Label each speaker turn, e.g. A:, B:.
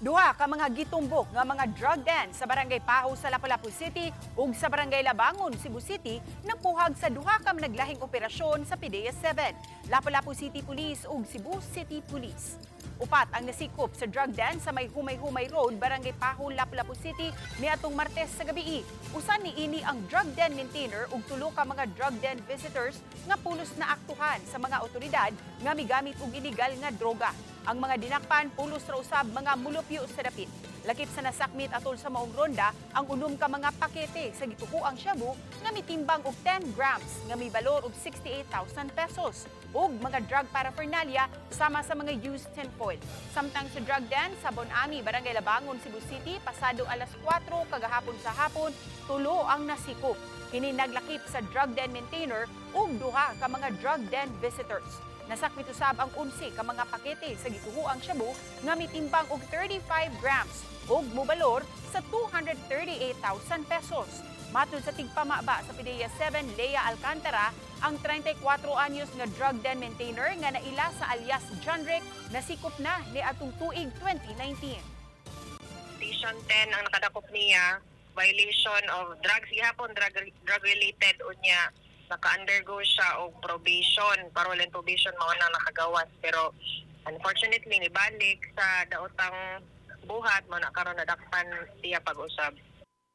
A: Duha ka mga gitumbok nga mga drug den sa Barangay Paho sa Lapu-Lapu City ug sa Barangay Labangon, Cebu City napuhag sa duha ka naglahing operasyon sa PDEA 7, Lapu-Lapu City Police ug Cebu City Police. Upat ang nasikop sa drug den sa may Humay-Humay Road, Barangay Paho, Lapu-Lapu City niadtong Martes sa gabii. Usa niini ang drug den maintainer ug tulo ka mga drug den visitors nga pulos na aktuhan sa mga otoridad nga migamit og illegal nga droga. Ang mga dinakpan, pulos ra usab mga mulupyo sa dapit. Lakip sa nasakmit atol sa maong ronda ang 6 ka mga pakete sa gitukoang shabu nga mitimbang og 10 grams nga mibalor og 68,000 pesos ug mga drug paraphernalia sama sa mga used tinfoil. Samtang sa drug den sa Bonami, Barangay Labangon, Cebu City, pasado alas 4 kagahapon sa hapon, tulo ang nasikop. Kini naglakip sa drug den maintainer ug duha ka mga drug den visitors. Nasakmit usab ang 11 ka mga pakete sa gituhoang shabu nga mitimbang og 35 grams ug mobalor sa 238,000 pesos. Matud sa tigpamaba sa PDEA 7, Lea Alcantara, ang 34 anyos nga drug den maintainer nga naila sa alias John Rick nasikop na ni atong tuig 2019.
B: Station 10 ang nakadakop niya, violation of drugs gihapon, drug related. Unya naka-undergo siya og probation, parole and probation, mao nang nakagawas, pero unfortunately nibalik sa daotang buhat, mao na karon nadakpan siya pag-usab.